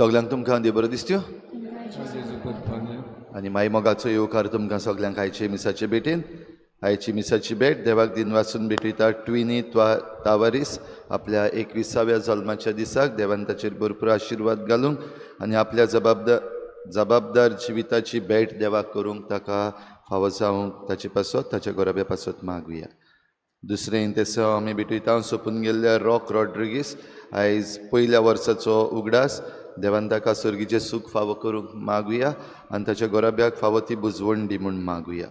सगल्यांक तुमकां देव बरो दिसत्यो आनी माई मोगाचो येवकार तुमकां सगल्यांक आयचे मिसाचे भेटेन. आयची मिसाची भेट देवाक दिन वाचून भेटयता ट्विनी तावारीस आपल्या 21व्या जल्माच्या दिसाक देवान ताचेर भरपूर आशिर्वाद घालूंक आनी आपल्या जबाबदार जिविताची भेट देवाक करूंक ताका फावो जावंक ताचे पासत ताच्या गोराब्या पासत मागुया. दुसरें तेसो आमी भेटयता सोंपून गेल्ल्या रॉक रॉड्रिगीस आयज पयल्या वर्साचो उगडास देवान ताका सर्गीचें सूख फावो करूंक मागुया आनी ताच्या गोराब्याक फावो ती बुजवण दी म्हूण मागुया.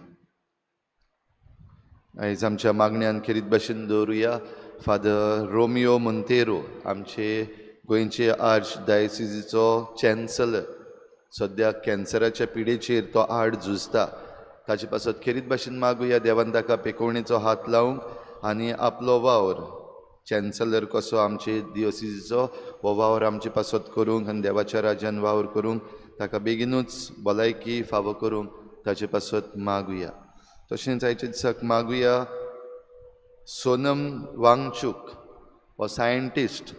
आयज आमच्या मागण्यान खेरीत भाशेन दवरुया फादर रोमियो मोंतेरो आमचे गोंयचे आर्च डायसिजीचो चॅन्सलर सद्या कॅन्सराच्या पिडेचेर तो आड झुजता ताचे पासत खेरीत भाशेन मागुया देवान ताका पेकोवणेचो हात लावंक आनी आपलो वावर चॅन्सलर कसो आमचे दियोसिजीचो हो वावर आमचे पासत करूंक आनी देवाच्या राज्यान वावर करूंक ताका बेगीनूच भलायकी फावो करूंक ताचे पासत मागुया. तशेंच आयच्या दिसाक मागुया सोनम वांगचूक हो सायंटिस्ट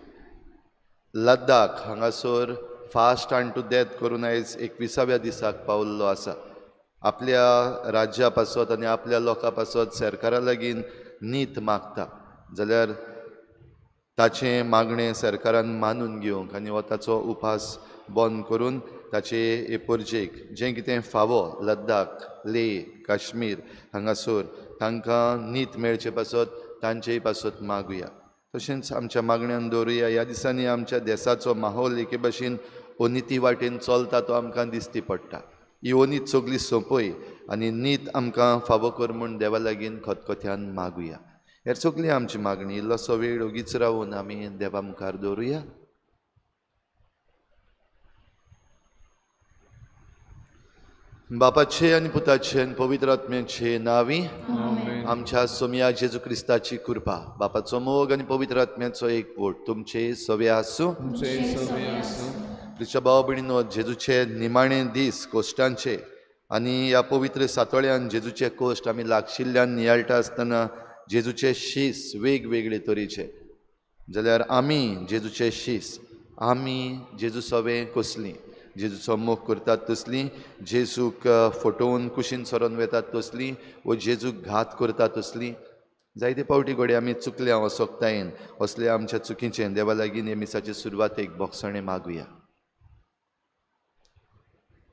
लद्दाख हांगासर फास्ट आन टू डेथ करून आयज 21व्या दिसाक पावल्लो आसा. आपल्या राज्या पासत आनी आपल्या लोकां पासत सरकारा लागीं नीत मागता जाल्यार ताचें मागणें सरकारान मानून घेवंक आनी हो ताचो उपास बंद करून ताचे एपोरजेक जें कितें फावो लद्दाख लेह काश्मीर हांगासर तांकां नीत मेळचे पासत तांचेय पासत मागुया. तशेंच आमच्या मागण्यान दवरुया ह्या दिसांनी आमच्या देसाचो माहोल एके भाशेन अनिती वाटेन चलता तो आमकां दिसती पडटा. ही अनीत सगळी सोंपय आनी नीत आमकां फावो कर म्हूण देवा लागीं खतखत्यान मागुया. हेर सगळी आमची मागणी इल्लोसो वेळ ओगीच रावून आमी देवा मुखार दवरुया. बापाचे आनी पुताचे आनी पवित्र आत्म्याचे नांवी आमच्या सोमया जेजू क्रिस्ताची कृपा बापाचो मोग आनी पवित्र आत्म्याचो एकवट तुमचे सवे आसूं. प्रिच्या भाव भयणीनो जेजूचे निमाणे दीस कोश्टांचे आनी ह्या पवित्र सातोळ्यान जेजूचे कोश्ट आमी लागशिल्ल्यान नियाळटा आसतना जेजूचे शीस वेगवेगळे तरेचे जाल्यार आमी जेजूचे शीस आमी जेजू सवे कसली जेजूचो मोग करतात तसली जेजूक फटोवन कुशीन सरोन वेतात तसली वो जेजूक घात करतात तसली जायते पावटी घडये आमी चुकल्या असोकतायेन असले आमच्या चुकीचें देवा लागीं हे मिसाचे सुरवातेक बोगसणें मागुया.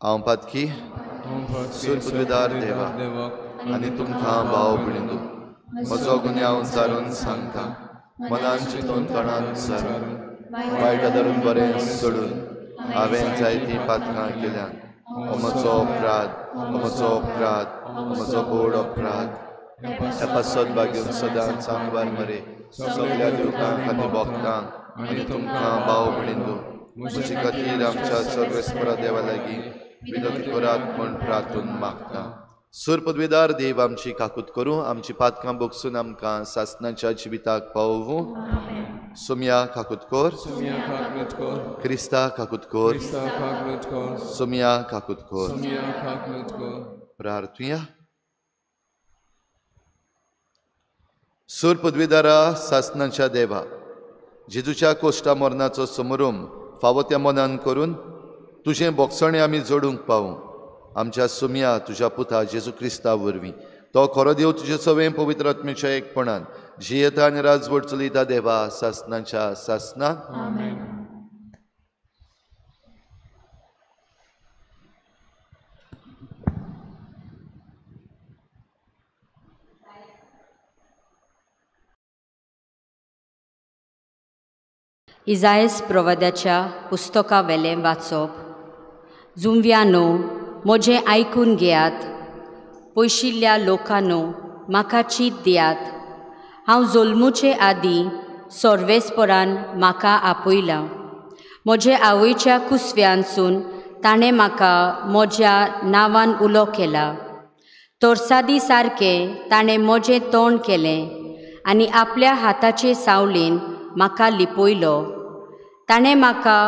हांव पातकी सुरपुदवेदार देवा आनी तुमकां भाव भयणींनो म्हजो गुन्यांव चारून सांगता मनान चिंतून तोंडान सारून वायट धरून बरें सोडून हांवें जायतीं पातकां केल्यात. म्हजो अपराध म्हजो अपराध म्हजो गोड अपराध ह्या पासत बागेवन सदांच आंगवार मरे सगल्या देवतांक आनी भक्तांक आनी तुमकां भाव भयणींनो म्हजे खातीर आमच्या सर्वेस्परा देवा लागीं विनंती करात म्हूण प्रार्थून मागता. सूर पदवेदार देव आमची काकूत करूं आमची पातकां बोगसून आमकां सासनाच्या जिविताक पावोवूं. सोमया काकूत कर क्रिस्ता काकूत कर सोमया काकूत कर. प्रार्थुया. सूर पदवेदारा सासनाच्या देवा जेजूच्या कोश्टा मरणाचो समोरम फावो त्या मनान करून तुजें बोगसणें आमी जोडूंक पावूं आमच्या सोमया तुज्या पुता जेजू क्रिस्ता वरवीं तो खरो देव तुजे सवें पवित्र आत्म्याच्या एकपणान जियेता आनी राजवट चलयता देवा सासनाच्या सासना. इजायस प्रवाद्याच्या पुस्तका वेलें वाचप. जुंव्यानो, म्हजें आयकून घेयात. पयशिल्ल्या लोकांनो, म्हाका चीत दियात. हांव जल्मुचे आदीं सर्वेस्परान म्हाका आपयलां. म्हजे आवयच्या कुसव्यानसून ताणें म्हाका म्हज्या नांवान उलो केला. तरसादी सारकें ताणें म्हजें तोंड केलें आनी आपल्या हाताचे सावळेन म्हाका लिपयलो. ताणें म्हाका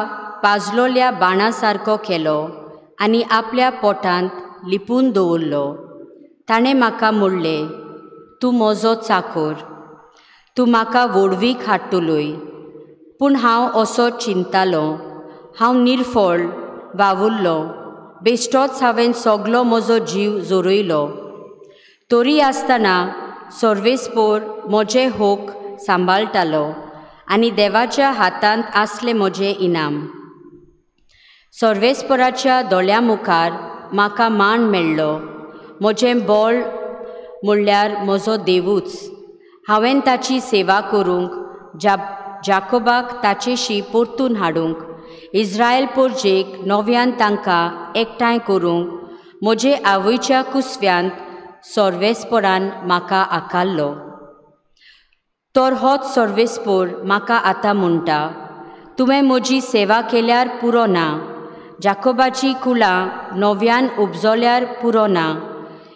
पाजलोल्या बाणा सारको केलो आनी आपल्या पोटांत लिपून दवरलो. ताणें म्हाका म्हणलें, तूं म्हजो चाकोर, तूं म्हाका व्हडवीक हाडटलोय. पूण हांव असो चिंतालो, हांव निर्फळ वावुरलो, बेश्टोच हांवें सगलो म्हजो जीव जोरयलो. तरी आसतना सर्वेस्पोर म्हजें होक सांबाळटालो आनी देवाच्या हातांत आसलें म्हजें इनाम. सर्वेस्पराच्या दोळ्यां मुखार म्हाका मान मेळ्ळो. म्हजें बळ म्हणल्यार म्हजो देवूच. हांवें ताची सेवा करूंक, जाकोबाक ताचेशी परतून हाडूंक, इस्रायल पोरजेक नव्यान तांकां एकठांय करूंक म्हजे आवयच्या कुसव्यांत सर्वेस्परान म्हाका आकारलो. तर होच सर्वेस्पोर म्हाका आतां म्हणटा, तुवें म्हजी सेवा केल्यार पुरो ना, जाकोबाची कुळां नव्यान उपजल्यार पुरो ना,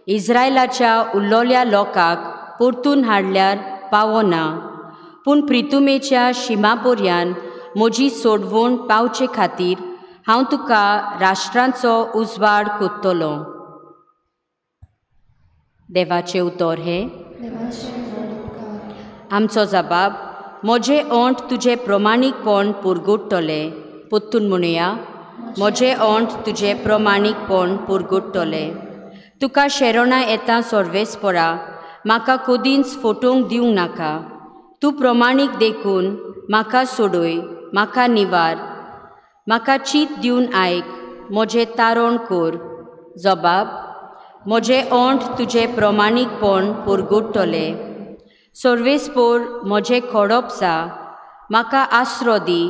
इस्रायलाच्या उल्लोल्या लोकांक परतून हाडल्यार पावो ना, पूण प्रितुमेच्या शिमा पर्यान म्हजी सोडवण पावचे खातीर हांव तुका राष्ट्रांचो उजवाड कोत्तलो. देवाचें उतर हें. आमचो जबाब, म्हजें ओंठ तुजें प्रमाणीकपण पुरगुट्टलें. परतून म्हणुया, म्हजें ओंठ तुजें प्रमाणीकपण पुरगुट्टलें. तुका शेरणां येता सर्वेस्परा, म्हाका कदींच फटोवंक दिवंक नाका. तूं प्रमाणीक देखून म्हाका सोडय, म्हाका निवार. म्हाका चीत दिवन आयक, म्हजें तारण कर. जबाब, म्हजें ओंठ तुजें प्रमाणीकपण पुरगुट्टलें. सर्वेस्पोर म्हजें खोडप जा, म्हाका आसरो दी,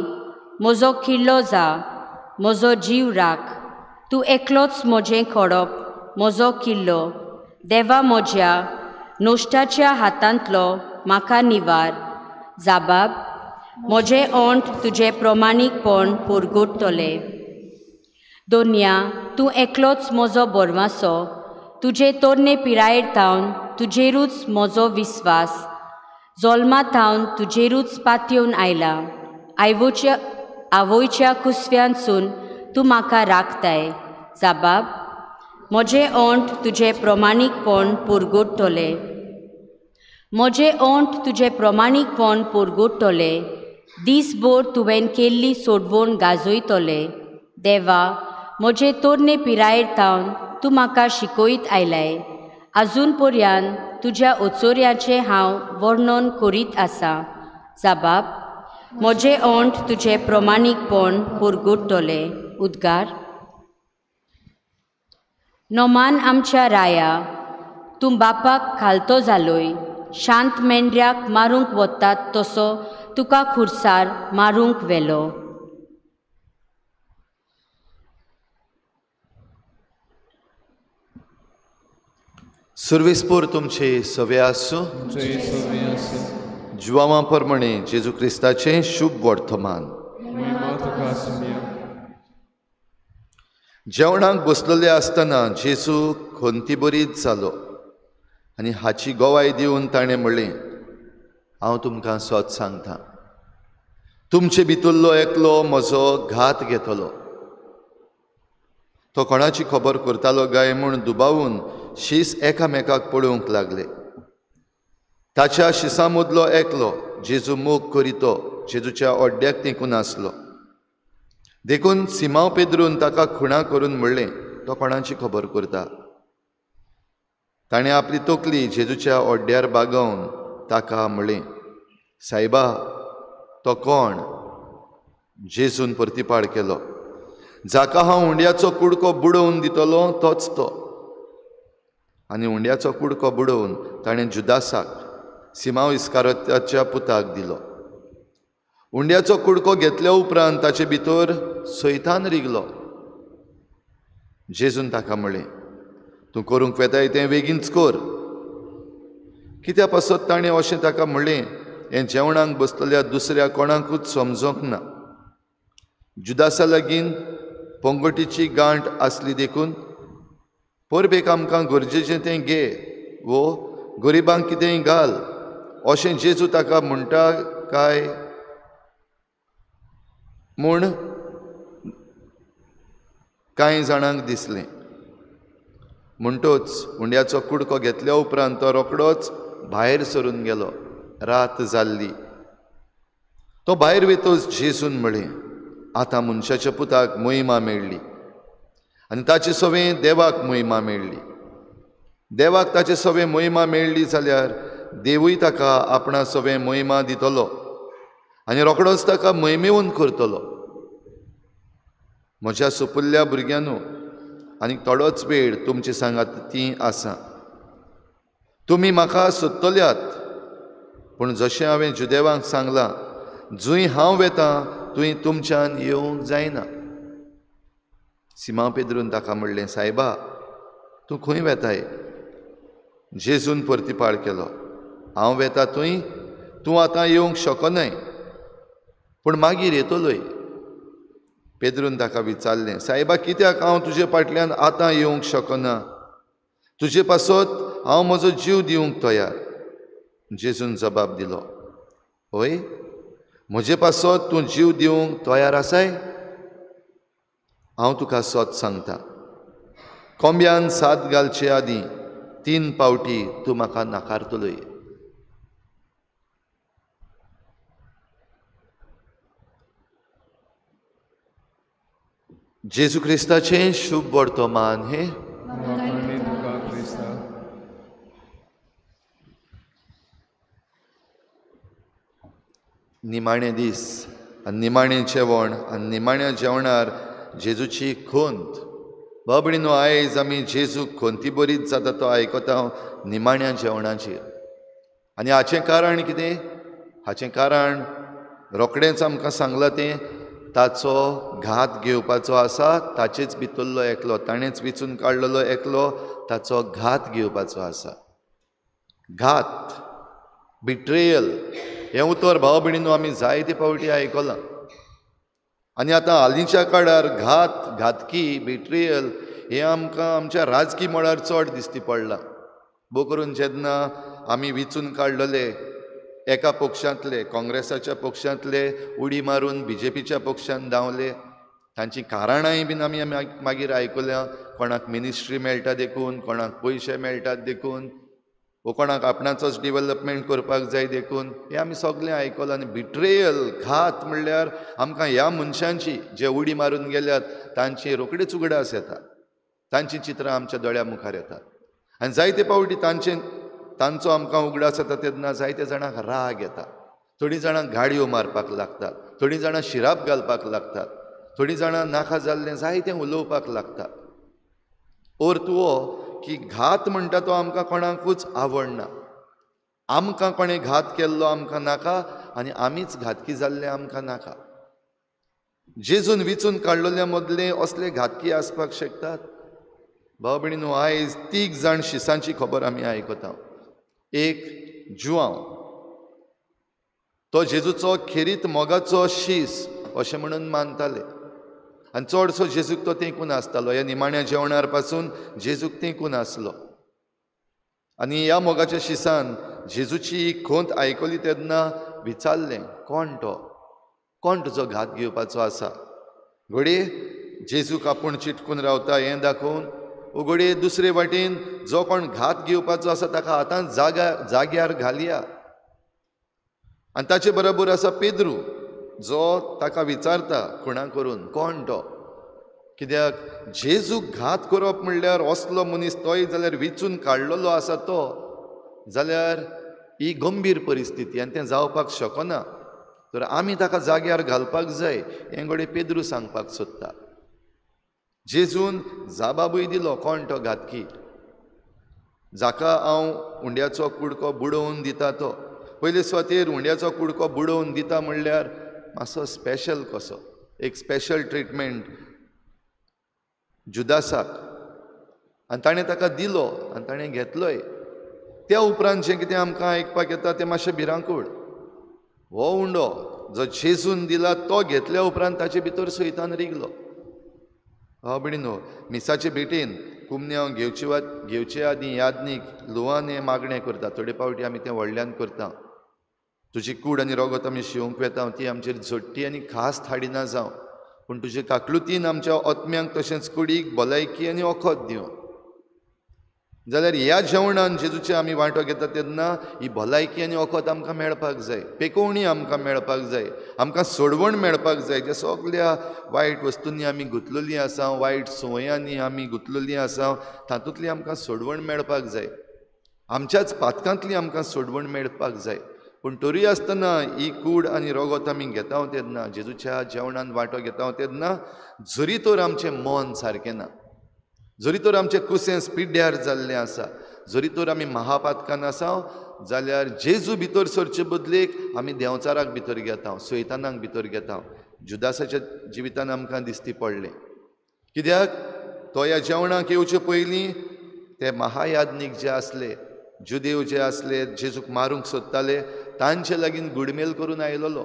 म्हजो किल्लो जा, म्हजो जीव राख. तूं एकलोच म्हजें खोडप, म्हजो किल्लो. देवा म्हज्या, नश्टाच्या हातांतलो म्हाका निवार. जाबाब, म्हजें ओंठ तुजें प्रमाणीकपण पुरगुट्टलें. दोनया, तूं एकलोच म्हजो बरवासो. तुजे तरणे पिरायेर थावन तुजेरूच म्हजो विस्वास. जल्मा थावन तुजेरूच पातयेवन आयला. आवयच्या कुसव्यानसून तूं म्हाका राखताय. जाबाब, म्हजें ओंठ तुजें प्रमाणीकपण पुरगुट्टलें. म्हजें ओंठ तुजें प्रमाणीकपण पुरगुट्टलें. दीसभर तुवें केल्ली सोडवण गाजयतलें. देवा, म्हजे तरणे पिरायेर थावन तूं म्हाका शिकयत आयलाय. आजून पर्यान तुज्या ओचोऱ्याचें हांव वर्णन करीत आसा. जाबाब, म्हजें ओंठ तुजें प्रमाणीकपण पुरगुट्टलें. उद्गार. नोमान आमच्या राया, तूं बापाक खालतो जालोय. शांत मेंढ्याक मारूंक वतात तसो तुका खुर्सार मारूंक व्हेलो. सर्वेस्पोर तुमचे सवे आसूं. जुवांवा प्रमाणे जेजू क्रिस्ताचें शुभ वर्तमान. जेवणाक बसलेले आसतना जेजू खंतीबरीत जालो आनी हाची गवाय दिवन ताणें म्हणलें, हांव तुमकां सत सांगता, तुमचे भितरलो एकलो म्हजो घात घेतलो. तो कोणाची खबर करतालो काय म्हूण दुबावून शीस एकामेकाक पळोवंक लागले. ताच्या शिसां मदलो एकलो जेजू मोग करीतो जेजूच्या ओड्ड्याक तेंकून आसलो. देखून सिमांव पेद्रून ताका खुणा करून म्हणलें, तो कोणाची खबर करता? ताणें आपली तकली जेजूच्या ओड्ड्यार बागोवन ताका म्हणलें, सायबा, तो कोण? जेजून प्रतिपाळ केलो, जाका हांव उंड्याचो कुडको बुडोवन दितलो तोच तो. आनी उंड्याचो कुडको बुडोवन ताणें जुदासाक, सिमांव इस्कारोताच्या पुताक दिलो. उंड्याचो कुडको घेतल्या उपरांत ताचे भितर सैतान रिगलो. जेजून ताका म्हणलें, तूं करूंक वेताय तें बेगीनच कर. कित्या पासत ताणें अशें ताका म्हणलें हें जेवणाक बसतल्या दुसऱ्या कोणाकूच समजोंक ना. जुदासा लागीं पंगटीची गांठ आसली देखून परबेक आमकां गरजेचें तें घे वो गरिबांक कितेंय घाल अशें जेजू ताका म्हणटा काय म्हूण कांय जाणांक दिसलें. म्हणटच उंड्याचो कुडको घेतल्या उपरांत तो रोखडोच भायर सरून गेलो. रात जाल्ली. तो भायर वेतच जेजून म्हळें, आतां मनशाच्या पुताक मोहिमा मेळ्ळी आनी ताचे सवें देवाक मोहिमा मेळ्ळी. देवाक ताचे सवें मोहिमा मेळ्ळी जाल्यार देवूय ताका आपणा सवें मोहिमा दितलो आनी रोखडोच ताका मोहिमेवन करतलो. म्हज्या सुपुल्ल्या भुरग्यांनो, आनी थोडोच वेळ तुमचे सांगात ती आसा. तुमी म्हाका सोदतल्यात, पूण जशें हांवें जुदेवांक सांगलां, जंय हांव वेतां थंय तुमच्यान येवंक जायना. सिमा पेद्रून ताका म्हणलें, सायबा, तूं खंय वेताय? जेजून परतिपाळ केलो, हांव वेता थंय तूं आतां येवंक शकनाय, पूण मागीर येतलोय. पेद्रून ताका विचारलें, सायबा, कित्याक हांव तुजे फाटल्यान आतां येवंक शकना? तुजे पासत हांव म्हजो जीव दिवंक तयार. जेजून जबाब दिलो, हय, म्हजे पासत तूं जीव दिवंक तयार आसाय? हांव तुका सत सांगता, कोंब्यान साद घालचे आदीं 3 पावटी तूं म्हाका नाकारतलोय. जेजू क्रिस्ताचें शुभ वर्तमान हें. निमाणे दीस आनी निमाणें जेवण आनी निमाण्या जेवणार जेजूची खंत. बाबडीनो, आयज आमी जेजूक खंती बरीच जाता तो आयकता निमाण्या जेवणाचेर. आनी हाचें कारण कितें? हाचें कारण रोखडेंच आमकां सांगलां तें, ताचो घात घेवपाचो आसा. ताचेच भितरलो एकलो, ताणेंच विचून काडलेलो एकलो ताचो घात घेवपाचो आसा. घात, बिट्रेयल हें उतर भाव भयणीनो आमी जायते फावटी आयकलां. आनी आतां हालींच्या काळार घात, घातकी, बिट्रेयल हें आमकां आमच्या राजकी मळार चड दिश्टी पडलां. भोव करून जेन्ना आमी विचून काडलेले एका पक्षांतले, काँग्रेसाच्या पक्षांतले उडी मारून बीजेपीच्या पक्षान धांवले, तांची कारणांय बीन आमी मागीर आयकल्या. कोणाक मिनिस्ट्री मेळटा देखून, कोणाक पयशे मेळटात देखून, वो कोणाक आपणाचोच डिवॅलपमेंट करपाक जाय देखून, हें आमी सगळें आयकलां. आनी बिट्रेयल, घात म्हणल्यार आमकां ह्या मनशांची जे उडी मारून गेल्यात तांची रोखडीच उगडास येता, तांचीं चित्रां आमच्या दोळ्या मुखार येतात. आनी जायते फावटी तांचो आमकां उगडास येता तेन्ना जायते जाणांक राग येता, थोडीं जाणां गाडयो मारपाक लागतात, थोडीं जाणां शिराप घालपाक लागतात, थोडीं जाणां नाका जाल्लें जायतें उलोवपाक लागतात. अर्थ हो की घात म्हणटा तो आमकां कोणाकूच आवडना. आमकां कोणें घात केल्लो आमकां नाका आनी आमीच घातकी जाल्लें आमकां नाका. जेजून विचून काडलेल्या मदले असले घातकी आसपाक शकतात. भाव भयणीनो, आयज 3 जाण शिसांची खबर आमी आयकता. एक जुआंव, तो जेजूचो खेरीत मोगाचो शीस अशें म्हणून मानताले आनी चडसो जेजूक तो तेंकून आसतालो. ह्या निमाण्या जेवणार पासून जेजूक तेंकून आसलो. आनी ह्या मोगाच्या शिसान जेजूची ही खंत आयकली तेन्ना विचारलें, कोण तो? कोण तुजो घात घेवपाचो आसा? घडये जेजूक आपूण चिटकून रावता हें दाखोवन, घडये दुसरे वाटेन जो कोण घात घेवपाचो आसा ताका आतां जाग्यार घालया. आनी ताचे बरोबर आसा पेद्रू, जो ताका विचारता खुणा करून, कोण तो? कित्याक जेजूक घात करप म्हणल्यार असलो मनीस तोय जाल्यार विचून काडलेलो आसा तो, जाल्यार ही गंभीर परिस्थिती आनी तें जावपाक शकना, तर आमी ताका जाग्यार घालपाक जाय हें घडये पेद्रू सांगपाक सोदता. जेजून जाबाबूय दिलो, कोण तो घातकी? जाका हांव उंड्याचो कुडको बुडोवन दिता तो. पयले सुवातेर उंड्याचो कुडको बुडोवन दिता म्हणल्यार मातसो स्पेशल कसो, एक स्पेशल ट्रिटमेंट जुदासाक, आनी ताणें ताका दिलो आनी ताणें घेतलोय. त्या उपरांत जें कितें आमकां आयकपाक येता तें मातशें भिरांकूळ. हो उंडो जो जेजून दिला तो घेतल्या उपरांत ताचे भितर सैतान रिगलो. भाव भयणीनो, मिसाचे भेटेन कुमन्यांव घेवचे आदीं यादनीक लुवान हें मागणें करता. थोडे फावटी आमी तें व्हडल्यान करता. तुजी कूड आनी रोगत आमी शिवंक वेता ती आमचेर झडटी आनी खास हाडिना जावं, पूण तुजे काकलुतीन आमच्या आत्म्यांक तशेंच कुडीक भलायकी आनी वखद दिवं. जाल्यार ह्या जेवणान जेजूचे आमी वांटो घेता तेन्ना ही भलायकी आनी वखद आमकां मेळपाक जाय, पेकोवणी आमकां मेळपाक जाय, आमकां सोडवण मेळपाक जाय. ज्या सगल्या वायट वस्तूंनी आमी गुंतलेलीं आसा, वायट संवयांनी आमी गुंतलेलीं आसा, तातूंतली आमकां सोडवण मेळपाक जाय. आमच्याच पातकांतली आमकां सोडवण मेळपाक जाय. पूण तरी आसतना ही कूड आनी रगत आमी घेता तेन्ना, जेजूच्या जेवणान वांटो घेता तेन्ना, जरी तर आमचें मन सारकें ना, जरी तर आमचें कुसेंस पिड्ड्यार जाल्लें आसा, जरी तर आमी महापातकान आसा, जाल्यार जेजू भितर सरचे बदलेक आमी देंवचाराक भितर घेता, सैतानाक भितर घेता. जुदासाच्या जिवितान आमकां दिसती पडलें. कित्याक तो ह्या जेवणाक येवचे पयलीं ते महायाज्ञीक जे आसले, जुदेव जे आसले, जेजूक मारूंक सोदताले, तांचे लागीं गुडमेल करून आयलोलो.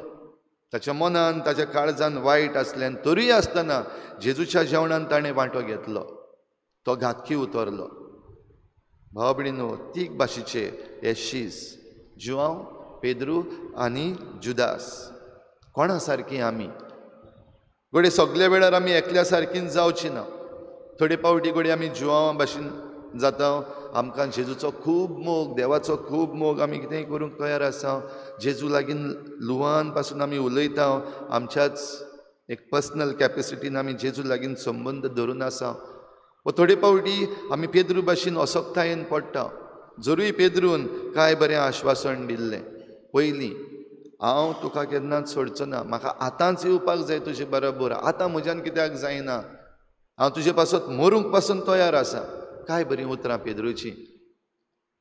ताच्या मनान ताच्या काळजान वायट आसल्यान तरीय आसतना जेजूच्या जेवणान ताणें वांटो घेतलो, तो घातकी उतरलो. भाव भयणीनो, तीग भाशेचे हे शीस, जुआंव, पेद्रू आनी जुदास. कोणा सारकी आमी? घडये सगल्या वेळार आमी एकल्या सारकीच जावची ना. थोडे फावटी घडये आमी जुआंवा भाशेन जाता. आमकां जेजूचो खूब मोग, देवाचो खूब मोग, आमी कितेंय करूंक तयार आसा. जेजू लागीं लुवान पासून आमी उलयता, आमच्याच एक पर्सनल कॅपेसिटीन आमी जेजू लागीं संबंद धरून आसा. व थोडे फावटी आमी पेद्रू भाशेन असक्तायेन पडटा. जरूय पेद्रून कांय बरें आश्वासन दिल्लें, पयलीं हांव तुका केन्नाच सोडचो ना, म्हाका आतांच येवपाक जाय तुजे बरोबर, आतां म्हज्यान कित्याक जायना, हांव तुजे पासत मरूंक पासून तयार आसा. काय बरीं उतरां पेद्रूचीं.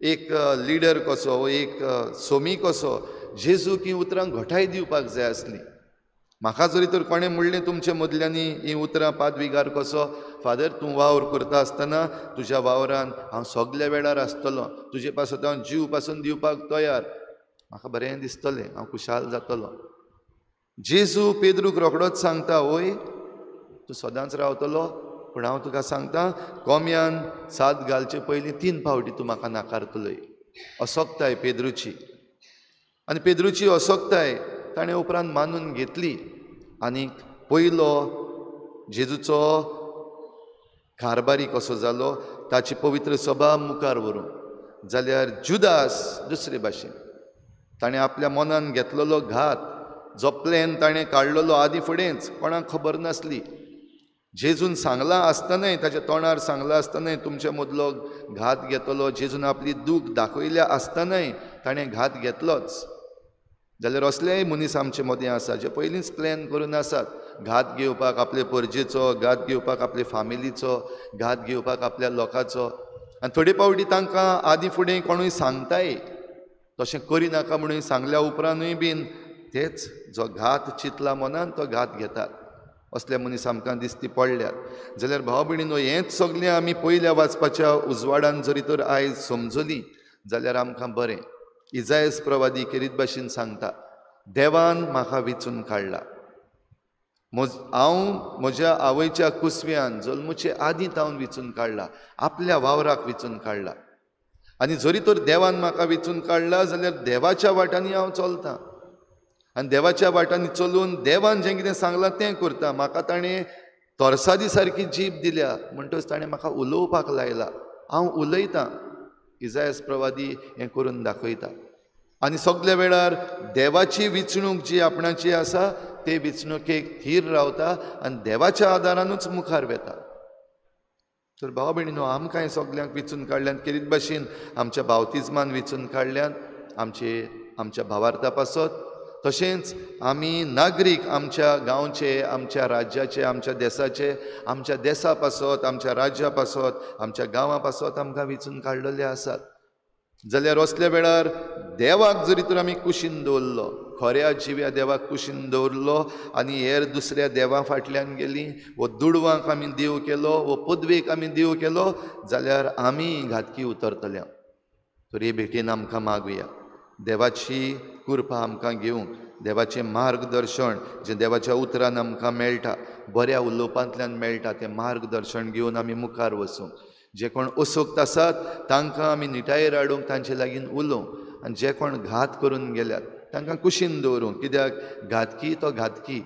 एक लिडर कसो, एक सोमी कसो जेजूक हीं उतरां घटाय दिवपाक जाय आसलीं. म्हाका जरी तर कोणें म्हणलें तुमचे मदल्यांनी हीं उतरां, पादविगार कसो, फादर तूं वावर करता आसतना तुज्या वावरान हांव सगल्या वेळार आसतलो, तुजे पासत हांव जीव पासून दिवपाक तयार, म्हाका बरें दिसतलें, हांव खुशाल जातलो. जेजू पेद्रूक रोखडोच सांगता, वय तूं सदांच रावतलो, पूण हांव तुका सांगता कोम्यान साद घालचे पयलीं 3 फावटी तूं म्हाका नाकारतलोय. असक्ताय पेद्रूची. आनी पेद्रूची असक्ताय ताणें उपरांत मानून घेतली आनी पयलो जेजूचो कारभारी कसो जालो, ताची पवित्र सभा मुखार व्हरूंक. जाल्यार जुदास दुसरे भाशेन ताणें आपल्या मनान घेतलेलो घात, जो प्लॅन ताणें काडलेलो आदीं फुडेंच कोणाक खबर नासली, जेजून सांगलां आसतनाय, ताच्या तोंडार सांगलां आसतनाय तुमच्या मदलो घात घेतलो, जेजून आपली दूख दाखयल्या आसतनाय ताणें घात घेतलोच. जाल्यार असलेय मनीस आमचे मदीं आसा जे पयलींच प्लॅन करून आसात घात घेवपाक आपले परजेचो, घात घेवपाक आपले फामिलीचो, घात घेवपाक आपल्या लोकांचो. आनी थोडे फावटी तांकां आदीं फुडें कोणूय सांगताय तशें करिनाका म्हणून सांगल्या उपरांतूय बीन तेच जो घात चिंतला मनान तो घात घेतात. असले मनीस आमकां दिसती पडल्यात. जाल्यार भाव भयणीनो, हेंच सगळें आमी पयल्या वाचपाच्या उजवाडान जरी तर आयज समजली जाल्यार आमकां बरें. इजायस प्रवादी खेरीत भाशेन सांगता, देवान म्हाका विचून काडला, हांव म्हज्या आवयच्या कुसव्यान जल्मुचे आदीं तावन विचून काडला, आपल्या वावराक विचून काडला. आनी जरी तर देवान म्हाका विचून काडला जाल्यार देवाच्या वाटांनी हांव चलतां आनी देवाच्या वाटांनी चलून देवान जें कितें सांगलां तें करता. म्हाका ताणें तरसादी सारकी जीब दिल्या म्हणटच ताणें म्हाका उलोवपाक लायला, हांव उलयतां. इजायस प्रवादी हें करून दाखयता. आनी सगल्या वेळार देवाची विचणूक जी आपणाची आसा ते विचणुकेक थीर रावता आनी देवाच्या आदारानूच मुखार वेता. तर भाव भयणीनो, आमकां सगल्यांक विचून काडल्यान खेरीत भाशेन आमच्या बावतिज्मान विचून काडल्यान आमच्या भावार्था पासत, तशेंच आमी नागरीक आमच्या गांवचे, आमच्या राज्याचे, आमच्या देसाचे, आमच्या देसा पासत, आमच्या राज्या पासत, आमच्या गांवा पासत आमकां विचून काडलेले आसात. जाल्यार असल्या वेळार देवाक जरी तर आमी कुशीन दवरलो, खऱ्या जिव्या देवाक कुशीन दवरलो आनी हेर दुसऱ्या देवा फाटल्यान गेलीं, वो दुडवांक आमी देव केलो, वो पदवेक आमी देव केलो जाल्यार आमी घातकी उतरतल्या. तर हे भेटेन आमकां मागुया देवाची कृपा आमकां घेवंक, देवाचें मार्गदर्शन जें देवाच्या उतरान आमकां मेळटा, बऱ्या उलोवपांतल्यान मेळटा, तें मार्गदर्शन घेवन आमी मुखार वचूंक. जे कोण असक्त आसात तांकां आमी निटायेर हाडूंक, तांचे लागीं उलोवंक, आनी जे कोण घात करून गेल्यात तांकां कुशीन दवरूंक. कित्याक घातकी तो घातकी,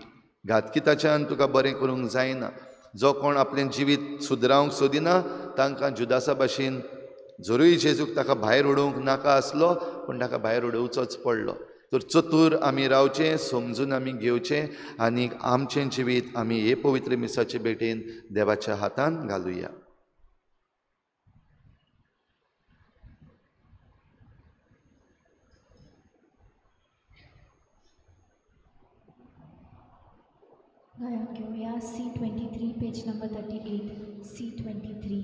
घातकी ताच्यान तुका बरें करूंक जायना. जो कोण आपलें जिवीत सुदरावंक सोदिना तांकां जुदासा भाशेन जरूय जेजूक ताका भायर उडोवंक नाका आसलो पूण ताका भायर उडोवचोच पडलो. तर चतूर आमी रावचें, समजून आमी घेवचें आनी आमचें जिवीत आमी हे पवित्र मिसाचे भेटेन देवाच्या हातान घालुया. गायन घेवया C23 page number 38 C23.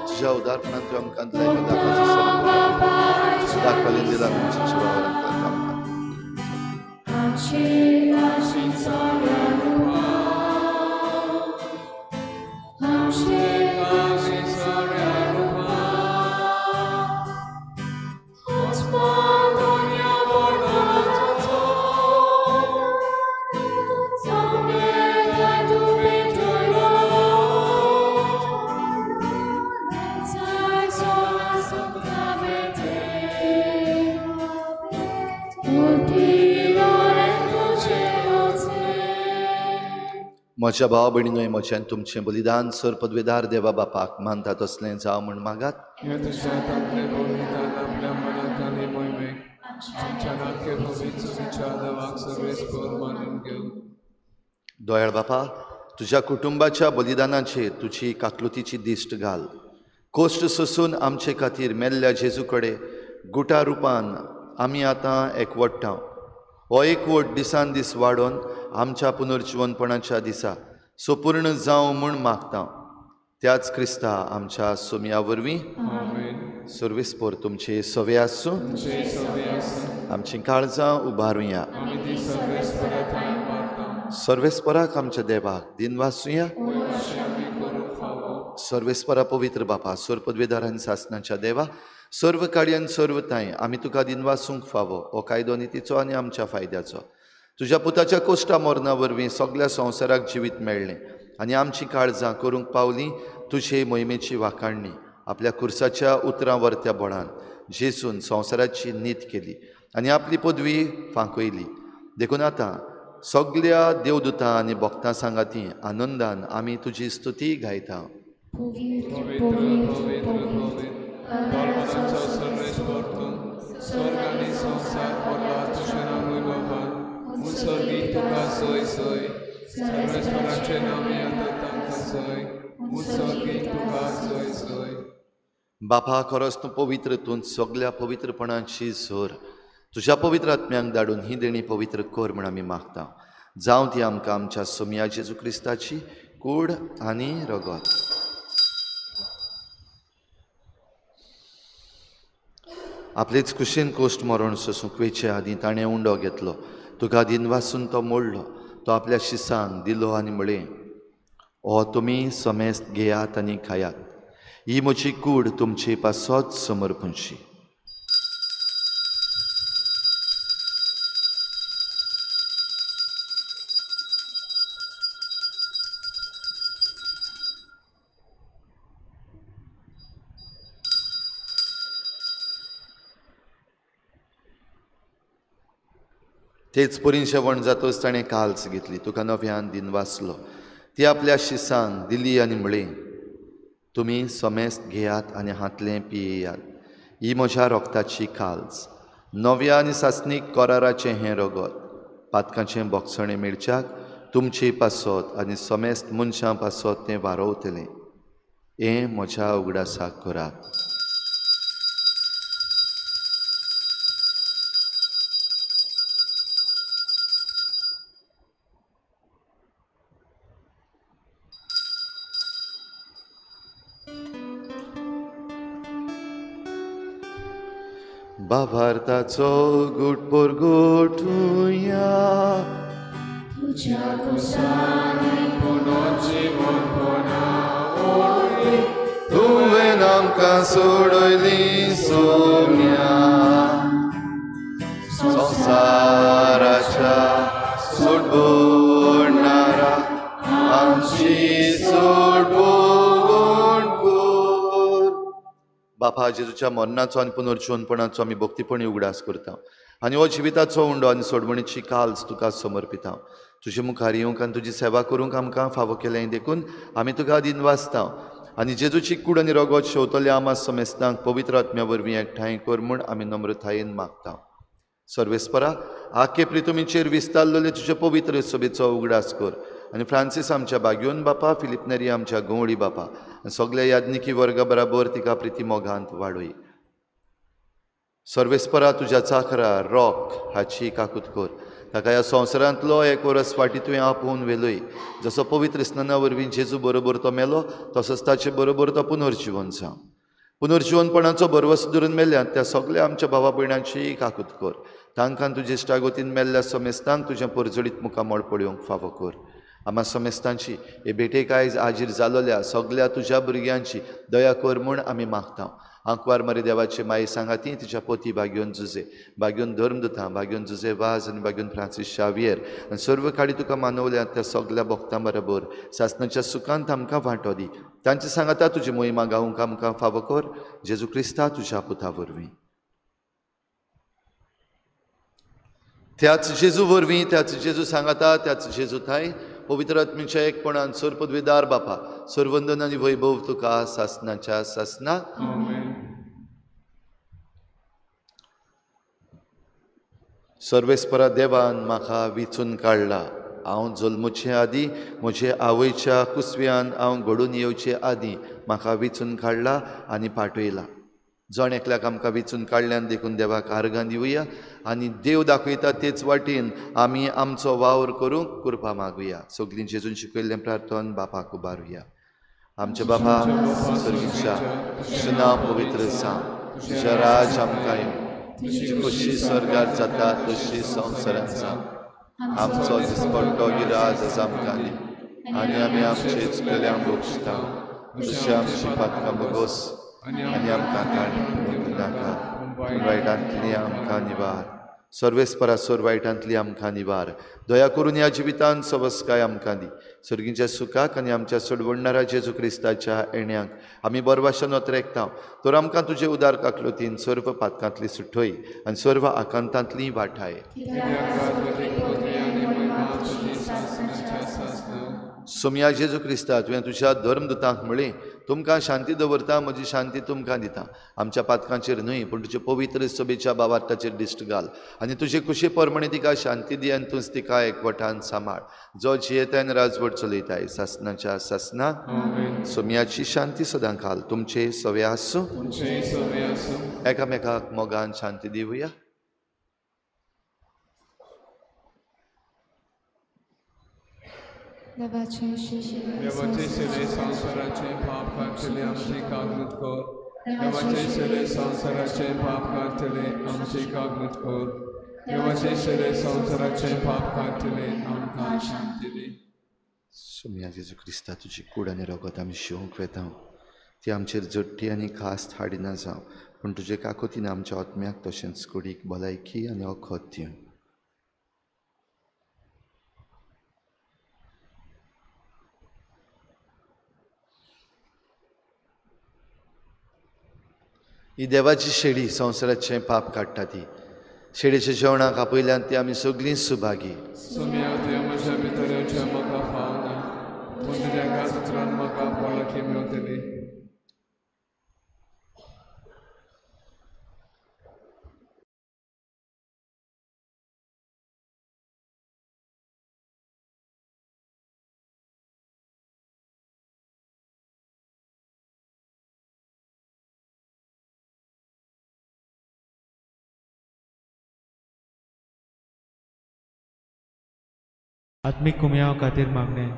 तुझ्या उदारपणान तूं आमकां म्हज्या भाव भयणीनोय म्हज्यान तुमचें बलिदान सर पदवेदार देवा बापाक मानता तसलें जावं म्हूण मागात. दयाळ बापा, तुज्या कुटुंबाच्या बलिदानाचेर तुजी काकलुतीची दिश्ट घाल. कोश्ट सोसून आमचे खातीर मेल्ल्या जेजू कडेन गुटा रुपान आमी आतां एकवटता. हो एकवट दिसान दीस वाडोवन आमच्या पुनर्जिवनपणाच्या दिसा सोपूर्ण जावं म्हूण मागता. त्याच क्रिस्ता आमच्या सोमया वरवीं. सर्वेस्पोर तुमचे सवे आसूं. आमचीं काळजां उबारुया. सर्वेस्पराक आमच्या देवाक दिनवासुया. सर्वेस्परा पवित्र बापा, सर्व पदवेदार आनी सासनाच्या देवा, सर्व कार्यान सर्व तांय आमी तुका दिनवासूंक फावो. हो कायदो नितीचो आनी आमच्या फायद्याचो. तुज्या पुताच्या कोश्टा मरणा वरवीं सगळ्या संवसाराक जिवीत मेळ्ळें आनी आमचीं काळजां करूंक पावलीं तुजे मोहिमेची वाखाणणी. आपल्या खुर्साच्या उतरां वर्त्या बळान जेजून संवसाराची नीत केली आनी आपली पदवी फांकयली. देखून आतां सगळ्या देवदूतां आनी भक्तां सांगाती आनंदान आमी तुजी स्तुती गायता. बापा, खरोच तूं पवित्र, तूं सगळ्या पवित्रपणाची झर. तुज्या पवित्र आत्म्यांक धाडून ही देणी पवित्र कर म्हूण आमी मागता. जावं ती आमकां आमच्या सोमया जेजू क्रिस्ताची कूड आनी रगत. आपलेच कुशीन कोश्ट मरण सोसूंक वेचे आदीं ताणें उंडो घेतलो, तुका दिनवासून तो मोडलो, तो आपल्या शिसांक दिलो आनी म्हळें, हो तुमी समेस्त घेयात आनी खायात, ही म्हजी कूड तुमचे पासत समर्पणशी. तेच परीन शेवण जातच ताणें काल्स घेतली, तुका नव्यान दिनवासलो, ती आपल्या शिसांक दिली आनी म्हळें, तुमी समेस्त घेयात आनी हांतलें पियेयात, ही म्हज्या रोगताची काल्स, नव्या आनी सासणीक कराराचें हें रगत पातकांचें बोगसणें मेळच्याक तुमचे पासत आनी समेस्त मनशां पासत तें वारोवतलें. हें म्हज्या उगडासाक करात. भावार्थाचो गुट परगटुया, तुज्या कुसांनी पुनर्जिवनपणा वरवीं तुवें आमकां सोडयली सोम्या. संवसाराच्या सोडवणारा आमची सोडवण कर. बापा, जेजूच्या मरणाचो आनी पुनर्जिवनपणाचो आमी भक्तीपणी उगडास करता आनी हो जिविताचो उंडो आनी सोडवणीची काल्स तुका समर्पिता. तुजे मुखार येवंक आनी तुजी सेवा करूंक आमकां फावो केलें देखून आमी तुका दिनवासता आनी जेजूची कूड आनी रगत शेवतल्या आमा समेस्तांक पवित्र आत्म्या वरवीं एकठांय कर म्हूण आमी नम्रतायेन मागता. सर्वेस्परा, आखे प्रितुमीचेर विस्तारलेले तुजे पवित्र सभेचो उगडास कर आनी फ्रांसीस आमच्या बाग्योन बापा, फिलीप नेरी आमच्या गंवळी बापा आनी सगल्या याज्ञिकी वर्गा बराबर तिका प्रिती मोगांत वाडय. सर्वेस्परा, तुज्या चाखरा रॉक हाची काकूत कर. ताका ह्या संवसारांतलो एक वरस फाटीं तुवें आपोवन व्हेलोय. जसो पवित्र स्नाना वरवीं जेजू बरोबर तो मेलो तसोच ताचे बरोबर तो पुनर्जिवन जावं. पुनर्जिवनपणाचो भरवस धरून मेल्ल्यान त्या सगल्या आमच्या भावा भयणांची काकूत कर. तांकां तुजे इश्टागतीन मेल्ल्या समेस्तांक तुजें परजळीत मुखामळ पळोवंक फावो कर. आमा समेस्तांची हे भेटेक आयज हाजीर जालोल्या सगल्या तुज्या भुरग्यांची दया कर म्हूण आमी मागता. आंकवार मरे देवाचे माये सांगाती तिच्या पोती बाग्योन जुजे, बाग्योन धर्मदुतां, बाग्योन जुजे वाज आनी बाग्योन फ्रांसीस शावियर आनी सर्व काडी तुका मानवल्या त्या सगल्या भक्तां बरोबर सासणाच्या सुखांत आमकां वांटो दी. तांचे सांगाता तुजी मोहिमा गावंक आमकां फावो कर. जेजू क्रिस्ता तुज्या पुता वरवीं. त्याच जेजू वरवीं, त्याच जेजू सांगाता, त्याच जेजू थांय पवित्र आत्म्याच्या एकपणान सर्वपदवीदार बापा, सर्वंदन आनी वैभव तुका सासणाच्या सासना. सर्वेस्परा देवान म्हाका विचून काडला. हांव जल्मुचे आदीं म्हजे आवयच्या कुसव्यान हांव घडून येवचे आदीं म्हाका विचून काडला आनी पाठयला. जण एकल्याक आमकां विचून काडल्यान देखून देवाक आर्गां दिवया आनी देव दाखयता तेच वाटेन आमी आमचो वावर करूंक कृपा मागुया. सगलीं जेजून शिकयल्लें प्रार्थन बापाक उबारुया. आमच्या बापा सर्गीच्या, तुजें नांव पवित्र जावं, तुजें राज आमकां येवं, तुजी खोशी स्वर्गार जाता तशी संवसारांत जावं. आमचो दिसपट्टो गिराज आज आमकां दी आनी आमी आमचे चुकल्यांक बक्षता तशें आमची पातकां भोगोस आनी आमकां काडूं नाका, पूण वायटांतली आमकां निवार. सर्वेस्परा, सोर वायटांतली आमकां निवार. दया करून ह्या जिवितांत सवस्काय आमकां दी. सर्गीच्या सुखाक आनी आमच्या सोडवणणारा जेजू क्रिस्ताच्या येण्याक आमी बरवाशन ओतरेकता. तर आमकां तुजे उदार काकलोतीन सर्व पातकांतली सुटय आनी सर्व आकांतांतली वाठाय. सोमया जेजू क्रिस्ता, तुवें तुज्या धर्मदुतांक म्हळें, तुमकां शांती दवरता, म्हजी शांती तुमकां दिता. आमच्या पातकांचेर न्हय पूण तुजे पवित्र सभेच्या बावार्थाचेर दिश्ट घाल आनी तुजे खुशी प्रमाणे तिका शांती दी आनी तूंच तिका एकवटान सांबाळ, जो जियेताय आनी राजवट चलयताय सासणाच्या सासना. सोमयाची शांती सदां काल तुमचे सवे आसूं. एकामेकाक मोगान शांती दिवया. देवाचे शिले संवसाराचे पाप काडटले आमची कागद कर. देवाचे शिले संवसाराचे पाप काडटले आमची कागद कर. देवाचे शिले संवसाराचे पाप काडटले आमकां शांती दी. सोमया जेजू क्रिस्ता, तुजी कूड आनी रगत आमी शिवंक वेता. ती आमचेर जट्टी आनी खास हाडिना जावं, पूण तुजे काकोतीन आमच्या आत्म्याक तशेंच कुडीक भलायकी आनी अखत दिवं. ही देवाची शेळी संवसाराचें पाप काडटा. ती शेळीच्या जेवणाक आपयल्यान ती आमी सगळीं सुभागी. आत्मीक कुमयाव खातीर मागणें.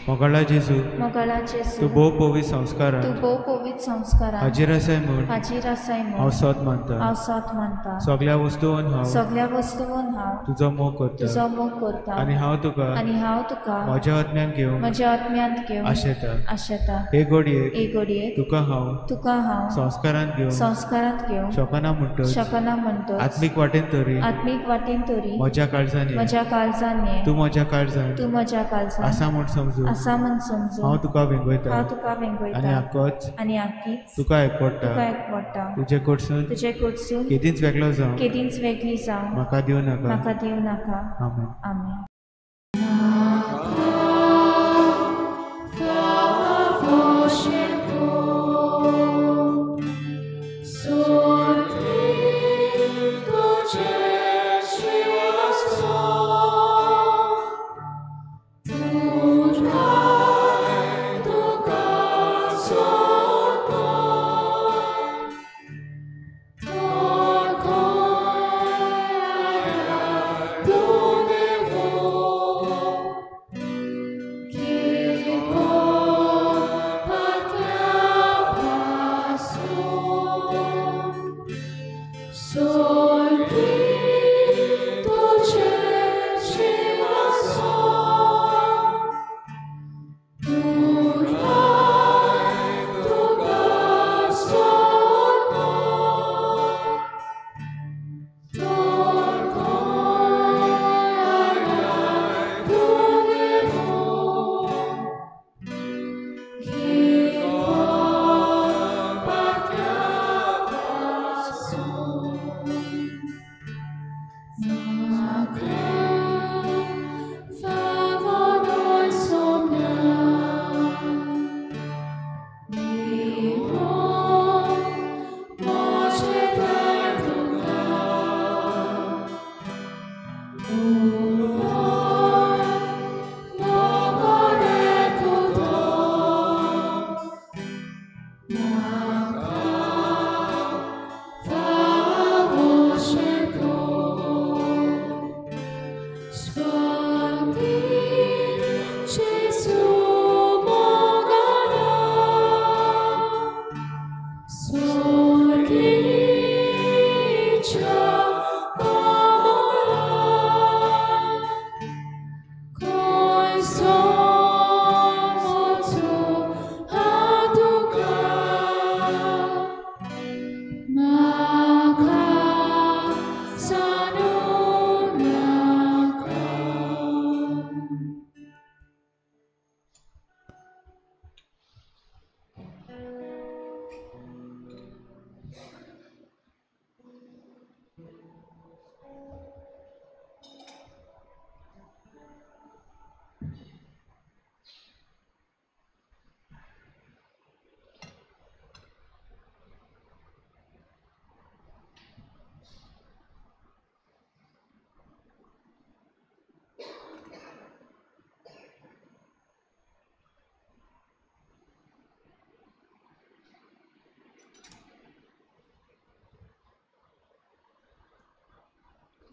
मोगाळा जेजू, मोगाळा जेजू, तूं भोव पवित्र संस्कारान, तूं भोव पवित्र संस्कारान हाजीर आसाय म्हूण, हाजीर आसाय म्हूण हांव सत मानता, हांव सत मानता. सगळ्या वस्तून हांव, सगळ्या वस्तून हांव तुजो मोग करता, तुजो मोग करता. आनी हांव तुका, आनी हांव तुका म्हज्या आत्म्यान घेवन, म्हज्या आत्म्यांत घेवन आशेता, आशेता. हे घडयेक, हे घडयेक तुका हांव, तुका हांव संस्कारांत घेवन, संस्कारांत घेवन शकना म्हणटच, शकना म्हणटच आत्मीक वाटेन तरी, आत्मीक वाटेन तरी म्हज्या काळजान, म्हज्या काळजान ये, तूं म्हज्या काळजान, तूं म्हज्या काळजान आसा म्हूण समजून, आसा म्हूण समजून हांव तुका वेंगयता, हांव तुका वेंगयता. आनी आकोच, आनी आकीच तुका एकवडटा, तुका एकवडटा. तुजे कडसून, तुजे कडसून केदींच वेगळो जावं, केदींच वेगळी जावं म्हाका दिवं नाका, म्हाका दिवं नाका. आमेन. आमेन.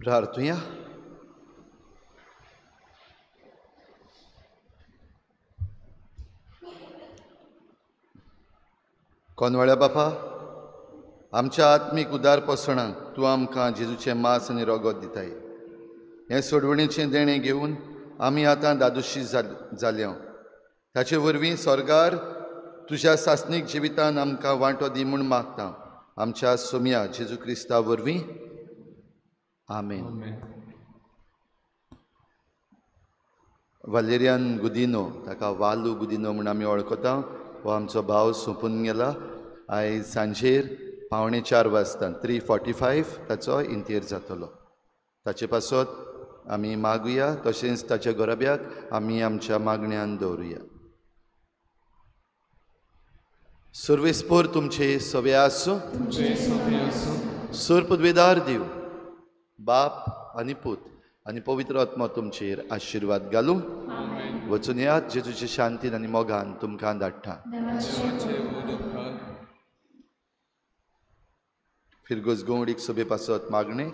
प्रार्थुया. कोनवाळ्या बापा, आमच्या आत्मीक उदार पोसणाक तूं आमकां जेजूचें मांस आनी रगत दिताय. हें सोडवणेचें देणें घेवन आमी आतां दादोशी जाल्या. ताचे वरवीं स्वर्गार तुज्या सासणीक जिवितान आमकां वांटो दी म्हूण मागता. आमच्या सोम्या जेजू क्रिस्ता वरवीं. आमेन. वालेरियन गुदिनो, ताका वालू गुदिनो म्हूण आमी वळखता, हो आमचो भाव सोंपून गेला. आयज सांजेर 3:45 वाजता 3:45 ताचो इंतेर जातलो. ताचे पासत आमी मागुया, तशेंच ताच्या घराब्याक आमी आमच्या मागण्यान दवरुया. सर्वेस्पोर तुमचे सवे आसूं. सोर पदवेदार दिव बाप आनी पूत आनी पवित्र आत्मा तुमचेर आशिर्वाद घालूं. वचून यात जेजूचे शांतीन आनी मोगान तुमकां धाडटा. फिरगोज गोवडीक सभे पासत मागणें.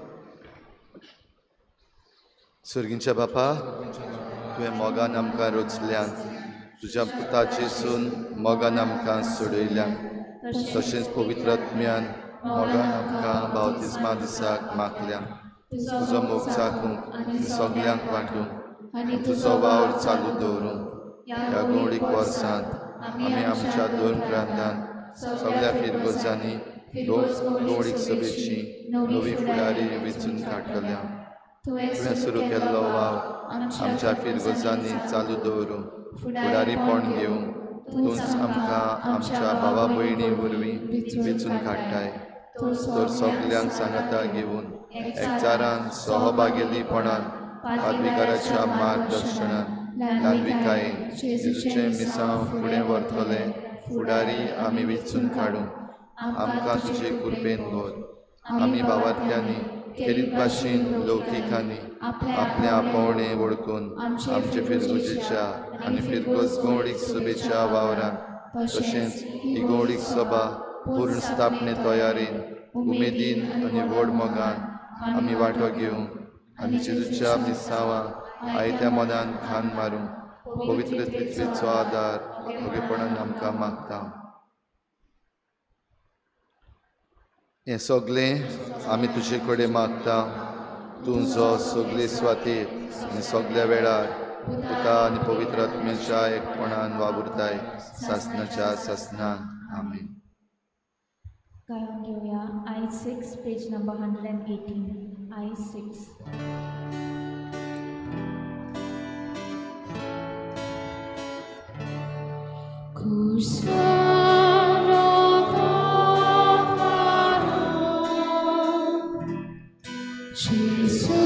सर्गींच्या बापा, तुवें मोगान आमकां रचल्यान, तुज्या पुताचे सून मोगान आमकां सोडयल्यान, तशेंच पवित्र आत्म्यान मोगान आमकां बावतिज्मा दिसाक मागल्यान। तुजो मोग चाखूंक आनी सगल्यांक वांटूंक आनी तुजो वावर चालू दवरूंक ह्या गोंवडीक वर्सांत आमी आमच्या दोन प्रांतांत सगळ्या फिरगोजांनी गोंवडीक सभेची नवी फुडारी वेंचून काडटल्या। तुवें सुरू केल्लो वावर आमच्या फिरगोजांनी चालू दवरूंक फुडारीपण घेवंक तूंच आमकां आमच्या भावा भयणी वरवीं वेंचून काडटाय। तर सगल्यांक सांगाता घेवन एकचारान सहभागेलीपणान पादविकाराच्या मार्गदर्शनान ल्हानविकायेन जेजूचें मिसांव फुडें व्हरतले फुडारी आमी वेंचून काडूंक आमकां तुजे कृपेन व्हर। आमी भावार्थ्यांनी खेरीत भाशेन लौकिकांनी आपलें आपोवणें वळखून आमचे फिरगोजेच्या आनी फिरगोज गौडीक सभेच्या वावरान तशेंच ही गौडीक सभा पूर्ण स्थापने तयारेन उमेदीन आनी व्हड मोगान आमी वांटो घेवंक आनी जेजूच्या मिसांवां आयत्या मनान खान मारूंक पवित्र त्रित्वेचो आदार वगेपणान आमकां मागता। हें सगळें आमी तुजे कडेन मागता, तूं जो सगळे सुवातेर आनी सगळ्या वेळार पुता आनी पवित्र आत्म्याच्या एकपणान वावुरताय सासनाच्या सासनान। आमेन। गायन घेवया I6 page number 118 I6। Jesus.